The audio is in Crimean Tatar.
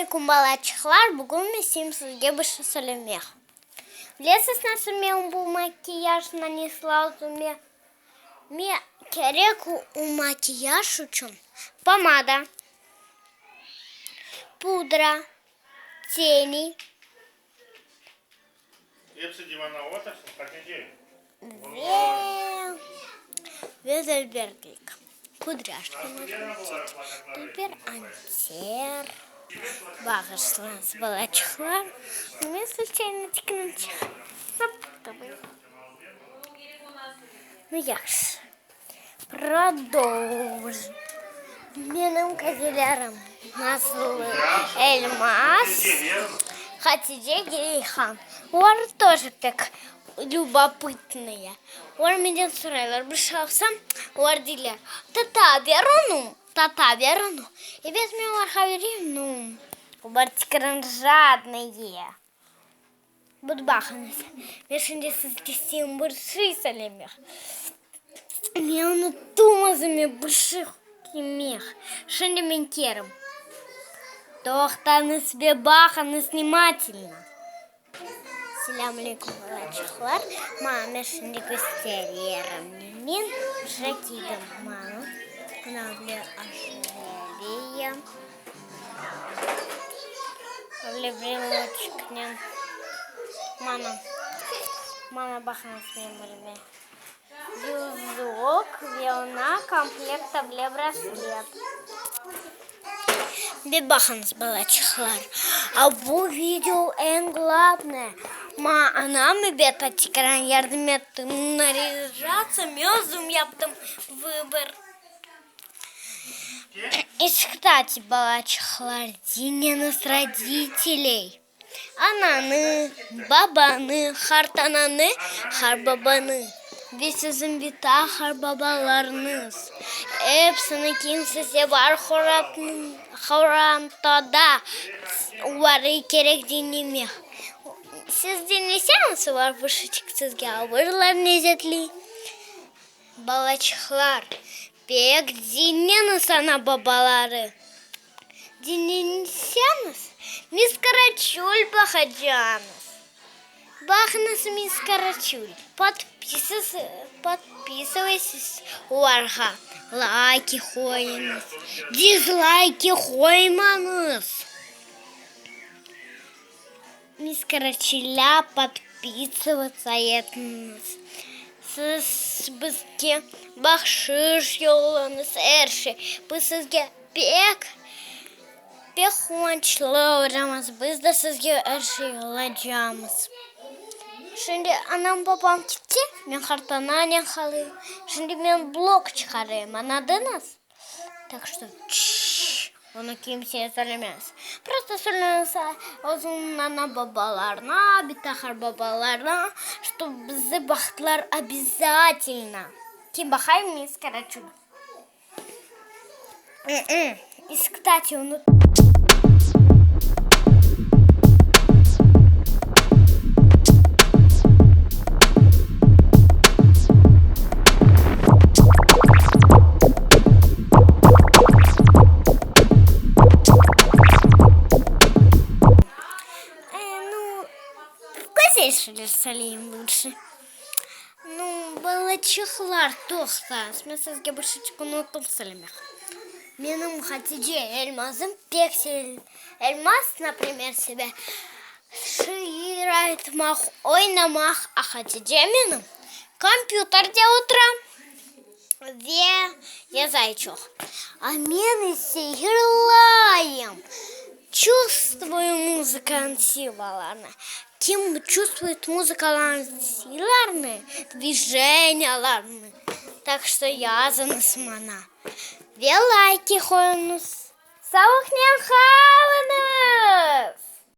Selâm aleyküm balaçıqlar, bugün men isteyim sizge bir şey söylemek. Bilesiz nasıl men bu makiyaj nanesla özüme? Me kerek o makiyaj içün pomada, pudra, teni. Episi divanğa otırsın, Hatice. Ve dülberlik. Kudrâşka Dülber anter. Bağışlañız, balaçıqlar, men sluçayno zaputala. Nu, yahşı, prodoljim. Menim qadelerim nasıl Elmaz, Hatice, Geyhan. Olar toje pek lübopıtnıye. Olar menden soraylar, bir şey alsam, olar deyler, Tata, ber onı, tata, ber onı. Ebet, men olarğa bereyim, nu, olar tekrar jadnıye. But baqıñız, men şimdi sizge isteyim bir şey söylemek. Men unuttım özüme bir şey kiymek. Şimdi men kerim. Toqtañız ve baqıñız vnimatelno. Selâm aleyküm, balaçıqlar. Maña men şimdi kösteririm. Men uje kiydim. Maña mına böyle ojeriye. Böyle breloçiknen. Mana, mana baqıñız menim elime. Yüzük ve oña komplekt able braslet. Ve baqıñız, balaçıqlar, a bu video eñ glavnoye, maña anam ebet tekrar yardım etti narяжаться, men özüm yaptım vıbor. İ, kstati, balaçıqlar, diñleñiz roditeley, ananı, babanı, qartananı, qartbabanı ve siziñ bita qartbabalarıñız, episini kimsesi bar qorantada, oları kerek diñlemek. Siz diñleseñiz, olar bir şeyçik sizge alırlar lezetli. Balaçıqlar, pek diñleñiz ana-babaları. Diñleseñiz, Miss Karaçül baqacağıñız. Baqıñız, Miss Karaçül, podpisıvaysiz olarğa, layki qoyıñız, dizlayki qoymañız. Miss Karaçülâ podpisıvatsa etiñiz. Siz bizge bahşış yollañız, er şey. Biz sizge pek, pek quvançlı olacamız. Biz de sizge er şey yollaycamız. Şimdi anam, babam ketti, men qartananen qalayım. Şimdi men blog çıqarayım, añladıñız? Tak что, çşş, onı kimseye söylemez. Prosto söyleñiz özüñniñ ana-babalarına, bita-qartbabalarına, ştob bizi baqtılar obязательno. Kim baqay, Miss Karaçun. И, kstati, unut. Nu, közeşler söyleyim lutşı. Nu, balaçıqlar, toqtañız, men sizge bir şeyçik unuttım söylemek. Menim Hatice Elmazım pek sevem. Elmaz, naprimer, seve şiir aytmaq, oynamaq, a Hatice menim kompyuterde otura ve yazay çoq. A men ise yırlayım, çuvstvuyu muzıkanıñ silalarını. Kim çuvstvuet muzıkalarnıñ silalarını, dvijeniyalarını. Tak çto yazıñız maña ve layki qoyuñız. Sağlıqnen qalıñız!